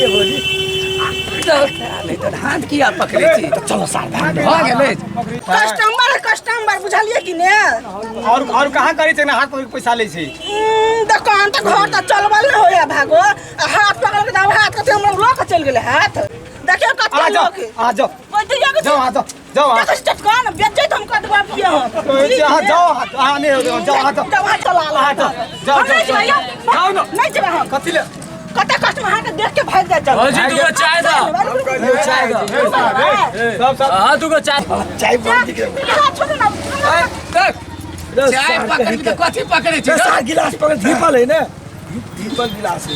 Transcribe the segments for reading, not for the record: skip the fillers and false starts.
छियै भौजी। नहीं तो हाथ किया पकड़े छी? चलो सार, भाग। भऽ गेलै। कस्टमर है, कस्टमर, बुझलियै कि ने? और कहाँ करै छै ने हाथ पकड़ के पैसा लै छै? दोकान तऽ घर तऽ चलबल नहि होइए। भागो, आ हाथ पकड़ के दाब हाथ कते हमरा लऽ कऽ चलि गेलै हाथ। देखियौ कते आ जाओ। लोक आ जाओ। ओहि दिया के। जाओ, आ जाओ, जाओ आ। देखै छी चटकान बेचै तऽ हम कतबा पिए हम। कहै छी, अहाँ जाओ, अहाँ नहि हो, जाओ, अहाँ जाओ। जाओ, हाथ चला ला। अहाँ जाओ, जाओ, हम नहीं जाओ, जेबै यौ। जाओ ने। नहीं जेबै हम। कथी ले? कते कस्टमर अहाँके देख के भागि जाय। चल। भौजी, दूगो चाय दऽ। चाय दऽ। सब सब। हाँ, दूगो चाय। चाय बन गेल। छोड़ू ना। देख, रे चाय सार पकड़ कहीं के तऽ कथी पकड़े छी? रे सार, गिलास पकड़, धीपल है ने, धीपल गिलास है।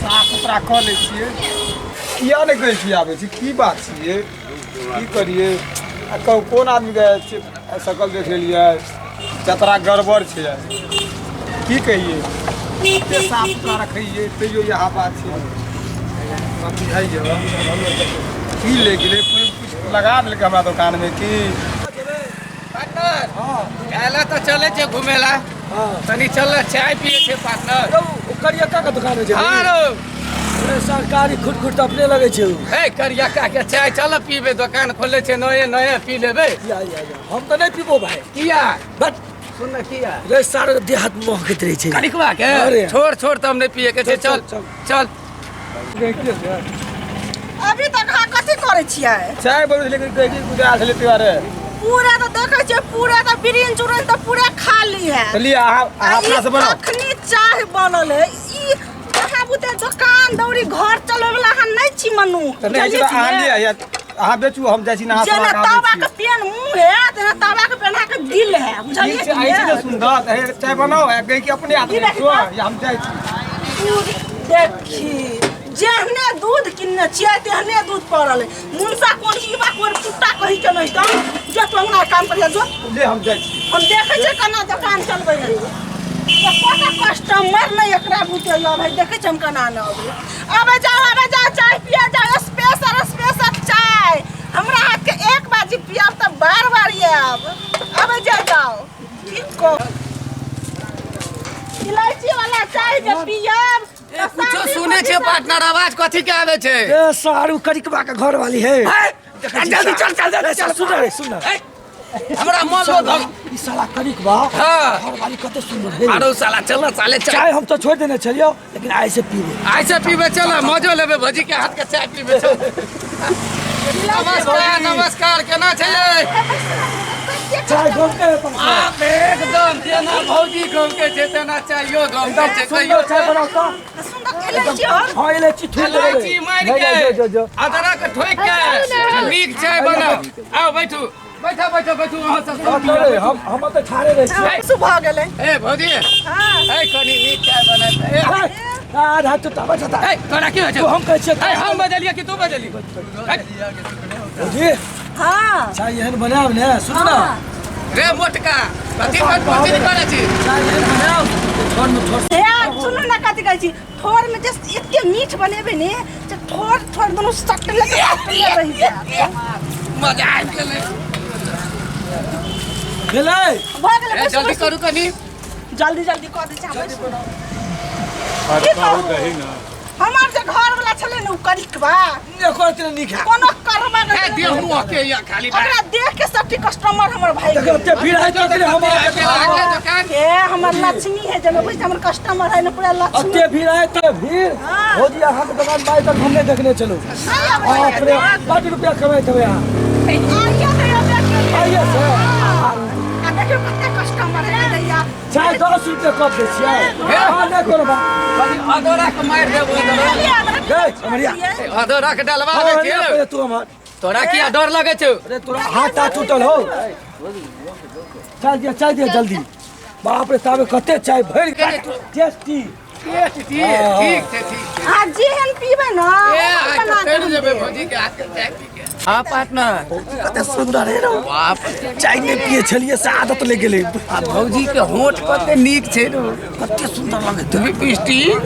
साफ सुथरा कऽ लै छियै। किया नहि कहै छियै आबै छी? की बात छियै? की करियै आ कहू, कोन आदमीके शकल देख लेलियै? जतरा गड़बड़ छै। की कहियै, एते साफ सुथरा रखैयै तैयो इएह बात छै। हमरा बुझाइए की ले गेलै, कोइ किछु लगा देलकै हमरा दोकानमे की? पार्टनर, काल्हि तऽ चलै छै घुमे ला। तनी चल ने, चाय पिए छै पार्टनर। रौ, ओ करियका के दुकान में जेबै? हाँ रौ। अरे, सरकारी खुट खुट तऽ अपने लगै छै उ। हे, करियका के चाय चल पीबे। दोकान खोले छै नये नये, पी लेबै। या या या, हम तऽ नहि पीबो भाई। किया? बट सुन ने, किया? रे सार, देह हाथ महकैत रहै छै। करिकवा के? अरे। छोड़ छोड़, तऽ हम नहि पिए के छै। चल। चल। चल। अभी तक अहाँ कथी करै छियै? चाय बनबै छलै, लेकिन कहै गुजार छलै दुआरे। पूरा तऽ देखै छियै, पूरा तऽ बिरिंच उरिंच तऽ पूरा खाली है। चलिए, अहाँ अहाँ अपना से बनाउ। अखनी चाय बनल है। ई अहाँ बुते दोकान दौरी घर चलबै वाला अहाँ नहि छी मनु। तऽ नहि होइ छै तऽ अहाँ लिअ या अहाँ बेचू, हम जाइ छी नहा जेना सोना के आबै तावा छी। के पेन मुँह है, तेना तावा के पेन अहाँके दिल है, बुझलियै ठीक छै। कि आइ छै ने ने? सुन्दर तऽ हे, चाय बनाउ आ गई कि अपने हाथ ई में देखी छो तऽ। या हम जाइ छी। दूध देखी, जेहने दूध किनने छियै तेहने दूध पड़ल है। मुनसा कोन हीबा कोन कुत्ता कही के नहीं तम जो तू अंगना काम करिया जो। ले, हम जाइ छी। हम देखै छियै केना दोकान चलबै है। एकोटा कस्टमर नहि एकरा बुते लऽ भाई। देखै छियै हम केना ने अबै। अबै जाओ, अबै जाओ, चाय पिए जाओ। स्पेशल स्पेशल चाय हमरा हाथके। एक बाजी पियब तऽ बार बार आयब। अबै जाओ जाओ। ठीक कह, इलायची वाला चाय जे पियब ए, कुछो सुनै छै पार्टनर? आवाज कथी के आबै छै? ए सार, उ करिकबा के घर वाली है। हे, जल्दी चल, चल, जल्दी चल। चल। सुन रे, सुन। हे, हमरा मन लो धर। ई साला करिकबा घर वाली कते सुंदर है। आरो साला, चल साले, चल। चाय हम तो छोड़ देने छलियो, लेकिन आइ से पीबे। आइ से पीबे, चल, मजो लेबे। भौजी के हाथ के चाय पीबे, चल। नमस्कार, नमस्कार, केना छै? चाय गम के है पास। आप एकदम जेना भौजी गमके छै तेना चायो गमके छै। कहियो। सुंदर चाय बनाओ तो। सुन्दर इलायची और हाँ, इलायची थोड़ देबै। इलायची मारि नहीं, के नहीं, जो जो अदरक ठोकि के नीक चाय बनाओ। आउ, बैठू, बैठो, बैठो, बैठू अहाँ सब। हाँ, अरे, हम तऽ ठाड़े रहै छी। सुबह गेलै। ए भौजी। हाँ। ए, कनी नीक चाय बनाए। ए, आधा चुता बचता। ए, तोरा की होइ तो छौ? हम कहै छियै। ए, हम बजलियै कि तू बजली? भौजी। हाँ। चाय एहन बनायब ने, सुनू ने। रे मोटका, कथी कथी करै छी? चाय एहन बनायब जे ठोर में ठोर। हे, सुनू ने, कथी कहै छी, ठोर में जे एते मीठ बनेबै ने जे ठोर ठोर दुनू सटले के सटले रहि जायत। मजा आबि गेलै। भेलै? भऽ गेलै। ए, बैसू, जल्दी बैसू। करू कनी। जल्दी जल्दी कऽ दै छी अहाँ, बैसू। की कहू, हमर जे घर वाला छलै ने ओ करिकबा एको रत्ती नहि नीक है। कोनो करबा ए, नहि। देहू के या खाली ओकरा देख के सबटी कस्टमर हमर भाई देखियौ, एते भीड़ है तऽ हम दुकान। हे, हमर लक्ष्मी है जेना बुझ, हमर कस्टमर है ने पूरा लक्ष्मी। एते भीड़ है तऽ भीड़। हाँ। भौजी, अहाँके दोकान बाइ तक हम नहि देखने छलहुँ। नहि आबै बाप रे, बड्ड रुपया कमाइत हेबै अहाँ। आइए तऽ एबे केलियै। आइए से। आ देखियौ कते कस्टमर है दैया। चाय 10 रुपये कप दै छियै। हाँ, नहि कोनो बात। कनी अदरक मारि देबो, अदरक। गै अमरिया। अदरक डलवा हाँ, दै अमरिया, छियै। पहिले तू हमर। तोरा किया डर लगै छौ? अरे, तोरा हाथ ताथ टूटल हो। चाय दिया, चाय दिया जल्दी। बाप रे, ताबे कते चाय भरि गेल। टेस्टी। ठीक ठीक छै, ठीक छै। आ जेहन पीबै ने ए, ओहन आइ बना तऽ के चलि हम जेबै देब। भौजी के हाथ के चाय पी के। हाँ पार्टनर। कते सुंदर है रो। बाप। चाय नहि पिए छलियै से आदत लागि गेलै। आ भौजी के होंठ कते नीक छै रो। कते सुंदर लगैत। लिपस्टिक।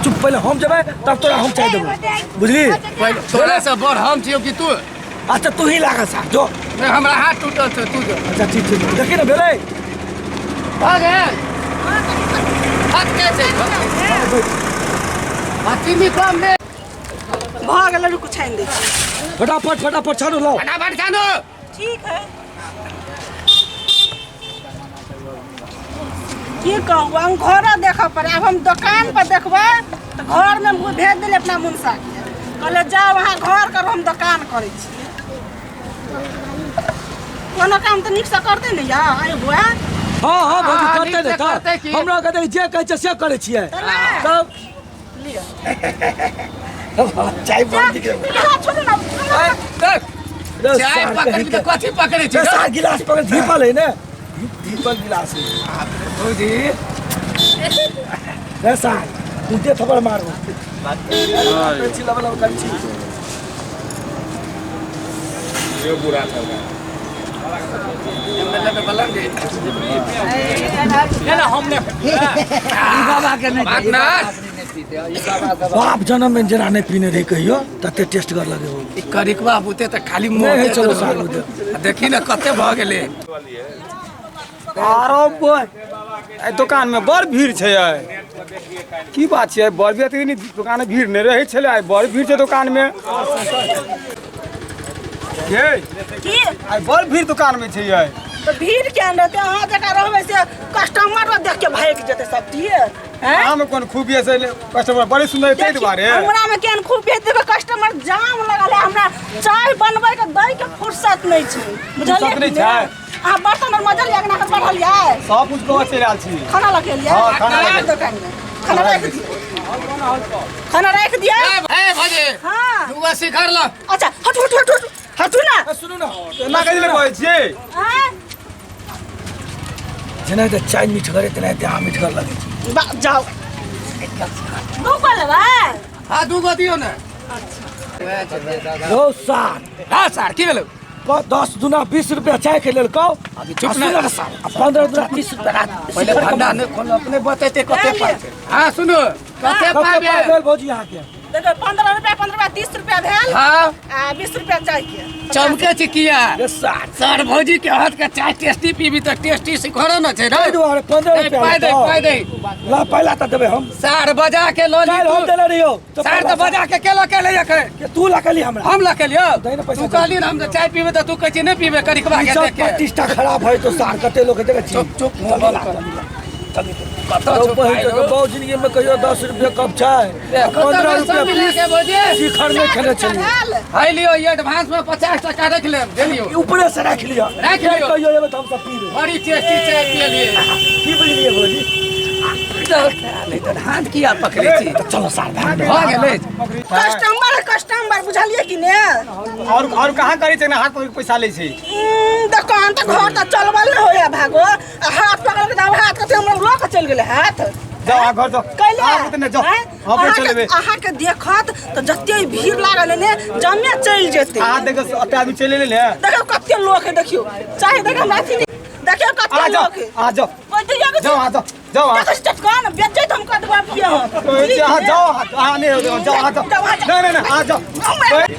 चुप, पहिले हम जेबै तब तोरा हम चाय देबै, बुझली? पहिले तोरा से बड़ हम छियौ कि तू? अच्छा, तू ही लागल सा जो। नहि, हमरा हाथ टूटल छौ, तू जो। अच्छा, ठीक छै। देखी ने, भेलै? भऽ गेल। हाथ के छै, भऽ गेल। आ चीनी कम दे। भऽ गेलै, रुकू, छानि दै छी। फटाफट फटाफट छानू, लाओ। फटाफट छानू। ठीक है। की कहू, हम घरो देखऽ पड़े। आब हम दोकान पर देखबै तऽ घरमे भेज देलियै अपना मुनसाके, कहलियै जाउ अहाँ घर करू, हम दोकान करै छी। कोनो काम तऽ नीकसँ करतै ने यौ आइ बुआ? हाँ हाँ भौजी। हाँ, करतै नीक ने। से करतै तऽ की? हमरा कहतै जे कहै छै से करै छियै। तऽ ले। तब लिअ। चाय बन गेल। यहाँ छोड़ू ना। देख। रे चाय सार पकड़ कहीं के कथी पकड़ै छी? रे सार, गिलास पकड़, धीपल है ने, धीपल गिलास है। भौजी। रे सार, उल्टे थप्पड़ मारू छी, लब लब करै छी। पार्टनर। बाप जन्म में जेना नहि पीने रही कहियो, तते टेस्ट कर लगे हो। ई करिकवा बुते तऽ खाली मुँह नहि होइ छलो सार बुते। देखी ने कते भऽ गेलै। आरो बोय, एहि दोकानमे बड़ भीड़ छै आइ। की बात छै? बड़ भीड़ एते दोकानमे भीड़ नहि रहै छलै, आइ बड़ भीड़ छै दोकानमे ये। की? आइ बड़ भीड़ दोकानमे छै आइ। तऽ भीड़ केहन रहतै? अहाँ जकाँ रहबै से कस्टमर देख के भागि जेतै सब टीए हैं। अहाँमे कोन खूबी है से कस्टमर बड़ी सुन्दर, ताहि दुआरे। हमरा में केहन खूब भेज देबै? कस्टमर जाम लगल है, हमरा चाय बनबै के दै के फुर्सत नहि छै, बुझलियै? फुर्सत नहि कि छै? अहाँ बर्तन आर मजल अंगना के बढ़लियै? सब कुछ कऽ चलि आयल छी। खाना लगेलियै? हाँ, खाना लगेलियै। दोकान में खाना राखि दियौ, खाना राखि दियौ। ए भौजी। हाँ। दूगो शिखर ल। अच्छा, हटू हटू हटू हटू हटू ना। सुनू ना। एना कथी लए कहै छियै? आँय? जेनाहिते चाय मीठगर है तेनाहिते अहाँ मीठगर लगै छै। जाउ, दू गो लेबै? हाँ, दूगो दियौ ने। रौ सार। हाँ सर, की भेलौ? 10 दुना 20 रुपया चाय के लेल कहो। अभी चुप ना। ना सार, आ 15 दुना 30 रुपया रात। पहिले भंडा नहि खोल, अपने बतेते कते पाइ छै। हाँ सुनू, कते कते पाइ पाइ भेल? भेल भौजी अहाँके? देखो, 15 रुपया, 15 रुपया, 30 रुपया भेल। हाँ। आ 20 रुपया चाय के। चमके छी किया? रे सार। सर, भौजी के हाथ के चाय टेस्टी पीबी तऽ टेस्टी सिखरो न छै ताहि ने। दुआरे 15 ए, रुपया। पाइ दे, पाइ दे। ला, पहिला तऽ देबै हम। सार, बजा के लऽ ली। काल्हि हम तू देने रहियौ तऽ। सार, तऽ बजा के के लऽ के एलै एखन? के तू लकली हमरा। हम लऽ के लियौ? दही ने पैसा। तू कहली ने हम जे चाय पीबे तऽ तू कहै छी नहि पीबे करिकबा के सब देख के। प्रतिष्ठा खराब है तो सार, कते लोग देखै छी। चुप चुप, मुँह बंद कर। कतऽ छौ पाइ रौ? बहुत जिंदगी में कहियो 10 रुपये कप चाय कतऽ 15 पैसा रुपये मिला के भौजी? शिखर में खेने छलियै। भेल। है लियौ, ई एडवांस में 50 टका रख लेब, देलियौ। ऊपरे से राखि लिअ। राखि लियौ। कहियो एबै तऽ हम सब पी लेब। बड़ी टेस्टी चाय पियलियै। की बुझलियै भौजी? नहि तऽ हाथ किया पकड़ै छी? तऽ चलो सार, भाग। भऽ गेलै। कस्टमर है, कस्टमर, बुझलियै कि ने? और और कहाँ करै छै ने हाथ पकड़ि के पैसा लै छै? दोकान तऽ घर तऽ चलबल नहि होइए भागो, आ हाथ पकड़ के तऽ आब हाथ कते हमरा लऽ के चलि गेलै हाथ। जाओ, अहाँ घर जाओ। कैले? अहाँ बुते नहि जाओ। आँय? हम अपने चलि अहाँके एबै। अहाँके देखत तऽ जते भीड़ लागल है ने, जमे चलि जेतै। अहाँ देखो, एते आदमी चलि एलै ने। देखियौ कते लोक है, देखियौ चाहे देखियौ, हमरा अथी नहि, देखियौ कते अहाँ जाओ। लोक है। अहाँ जाओ। कोइ दैया के? जाओ अहाँ, जाओ जाओ अहाँ। देखो चटकन बेचै तऽ हम कऽ देबै अभिये हम। कहै छी अहाँ जाओ, अहाँ अहाँ नहि जाओ, अहाँ जाओ। जाओ, अहाँ जाओ। नहि नहि नहि, अहाँ जाओ।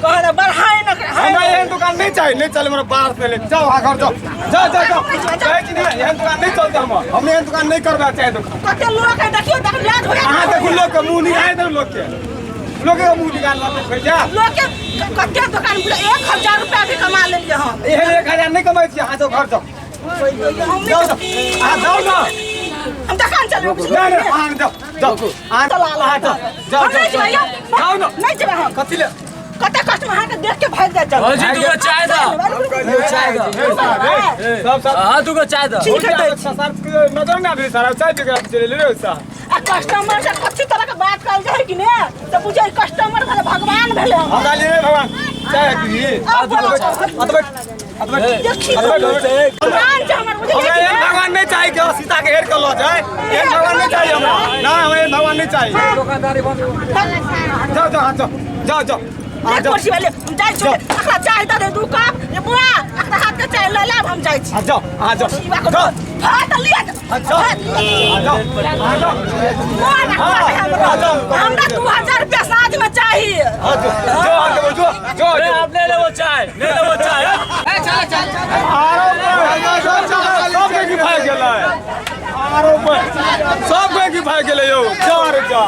कहले बढ़ाइ न। हमरा एहन दुकान नहि चाही, नहि चले हमरा बाहर से ले जाओ। अहाँ घर जाओ, जाओ जाओ जाओ। कहै छी ने, एहन दुकान नहि चलते हमर, हम एहन दुकान नहि करबै चाहे दुकान। कते लोक है, देखियौ, देख लाज होइए। अहाँ देखू, लोक के मुँह निकाल दू, लोक के, लोक के मुँह निकाल लऽ जा। लोक के कते दुकान पूरा 1000 रुपया भी कमा लेलियै हम। एहन 1000 नहि कमाइ छी। अहाँ जाओ, घर जाओ। हम जाओ जाओ, अहाँ जाओ ने। हम दुकान चलबै। नहि नहि, अहाँ जाओ जाओ, अहाँ अहाँ जाओ जाओ। हम नहीं जेबै यौ। जाओ ने। नहीं जेबै हम। कथी ले? कते कस्टमर अहाँके देख के भागि जाय। भौजी, दूगो चाय दऽ। चाय दऽ। सब सब। हाँ, दूगो चाय दऽ। ठीक है, दै छी। सर, नजर ना भी सारा चाय पी के चले ले रे। आ कस्टमर से कथी तरह के बात करल जाय कि ने, तऽ बुझै कस्टमर भेलै भगवान भेलै हमर। हमरा लिए भगवान चाय पी। आब बोलो। अतबे अतबे। देखी, अतबे। भगवान छै हमर, बुझलियै हमरा कि एहन ने? भगवान नहीं चाहिए कि सीता के हेर के लऽ जाए। एहन भगवान नहीं चाहिए हमरा ना, हमरा एहन भगवान नहीं चाहिए। जाओ जाओ, हाँ जाओ जाओ जाओ, हाँ देख जाओ। कुर्सी वाले, हम जाइ छी। अखरा चाय दऽ दे 2 कप ये बुआ, अखरा हाथ के चाय लऽ लेब, हम जाइ छी। हाँ जाओ, हाँ जाओ। शिवा को जाओ। हाँ तऽ लिअ। हाँ जाओ, हाँ जाओ, हाँ जाओ। मोन हाँ, हमरा हाँ, जाओ। हमरा 2000 रुपया साँझ में चाहिए। हाँ जो जो, हाँ जो जो जो। आप ले लेबो चाय, ले लेबो चाय। ए, चल चल चल। आरो सब के की भाग गेलै? आरो सब के की भागि गेलै यौ। जा रे जा,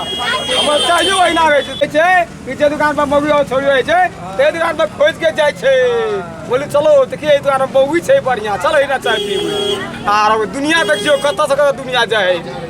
हमर चाहियो अहिना रहै छै। छै कि जे दुकान पर मौगी और छोरी रहै छै ते दुकान पर खोजि के जाइ छै। बोली चलो देखिए एहि दुकान पर मौगी छै बढ़िया, चलो एहिना चाय पीबै। आर दुनिया देखियौ कतऽ से कतऽ दुनिया जाइ है।